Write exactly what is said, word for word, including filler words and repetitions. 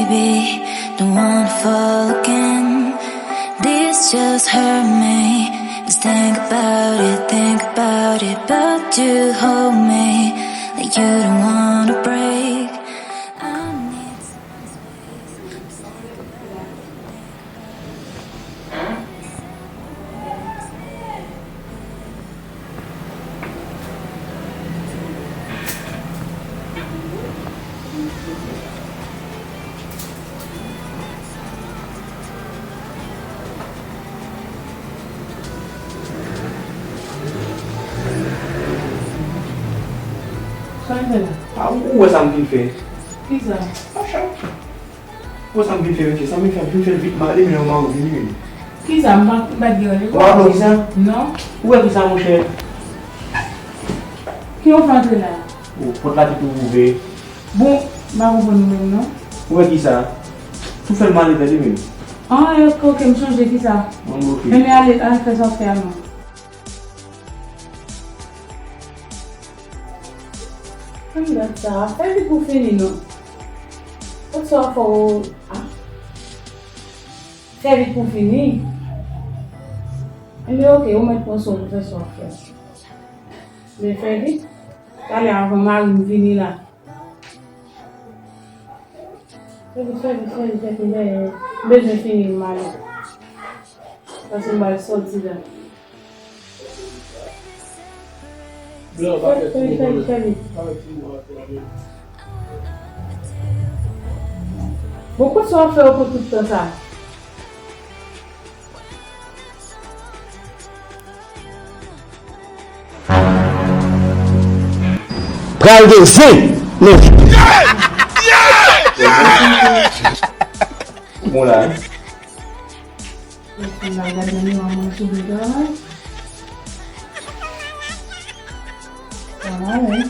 Baby, don't wanna fall again. This just hurt me. Just think about it, think about it. But you hold me like you don't wanna break. I need some space. Sa l fè la? A, ou, ou wè sa m vin fè? Kisa? Mache. Bon, sa m vin fè, mesye, sa m vin fè, m vin fè l vit, m ale, men yon mari vini, men. Kisa, m pa, m pa t gen randevou? Ou pa konn kisa? Non. Ou wè kisa, monchè? Ki ou fè antre la? O, pòt la te tou ouvè. Bon, m pa konprann ou menm, non. Ou wè kisa? Tou fè l m ale, tande, men. Ah, ok, ok, m sonje kisa. Bon, ok. Men, men ale, al fè sa w fè a, non. Ann gad sa, fè vit pou fini non. Kot sa w fè w, a? Fè vit pou fini. Enben, oke, ou mèt pran sa w pou fè sa w fè. Men fè vit. Talè avan mari m vini la. Fè vit, fè vit, fè vit, fè vit, fè vit. M bezwen fini m ale. Paske m pral sòti la. Fè vit, fè vit, fè vit, fè vit. Bon, kot sa w ap fè yo pou tout tan sa? Pral gen zen nan vi. Bon la, hein? Epi m al gade nan miwa mwen sou dega. Sa va, wi.